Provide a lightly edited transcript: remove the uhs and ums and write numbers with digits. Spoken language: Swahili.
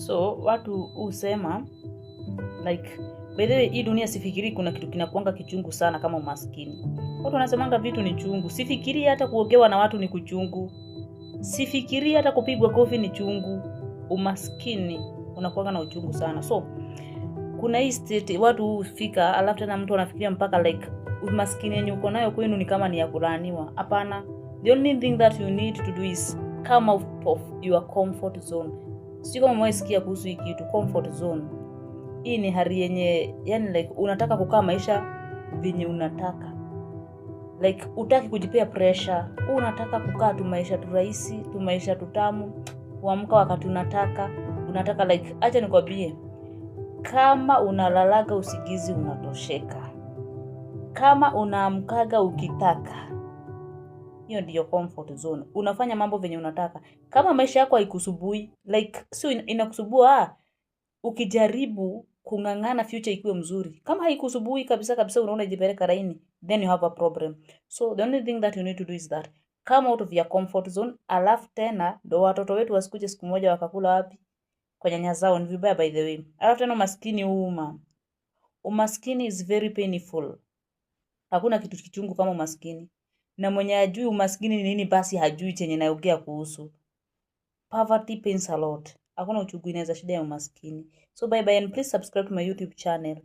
So watu husema, like, by the way, hii dunia sifikiri kuna kitu kinakuanga kichungu sana kama umaskini. Watu wanasemanga vitu ni chungu. Sifikiri hata kuogewa na watu ni kuchungu. Sifikiri hata kupigwa kofi ni chungu. Umaskini unakuanga na uchungu sana. So kuna hii state watu hufika, alafu tena mtu anafikiria mpaka like umaskini yenye uko nayo kwenu ni kama ni ya kulaaniwa. Hapana, the only thing that you need to do is come out of your comfort zone. Sijui kama umewahi sikia kuhusu hii kitu, comfort zone. Hii ni hali yenye, yani, like unataka kukaa maisha venye unataka, like utaki kujipea pressure, unataka kukaa tu maisha tu rahisi tu, maisha tutamu, kuamka wakati unataka unataka. Like, acha nikwambie, kama unalalaga usingizi unatosheka, kama unaamkaga ukitaka, hiyo ndiyo comfort zone. Unafanya mambo venye unataka. Kama maisha yako haikusumbui, like sio inakusumbua, ukijaribu kung'ang'ana future ikuwe mzuri, kama haikusumbui kabisa kabisa, unaona ijipeleka laini, then you have a problem. So the only thing that you need to do is that come out of your comfort zone. Alafu tena ndo watoto wetu wasikuje siku moja wakakula wapi? Kwa nyanya zao. Ni vibaya, by the way. Alafu tena umaskini huuma. Umaskini is very painful. Hakuna kitu kichungu kama umaskini, na mwenye hajui umaskini ni nini, basi hajui chenye naongea kuhusu. Poverty pains a lot. Hakuna uchungu inaweza shida ya umaskini. So bye bye and please subscribe to my YouTube channel.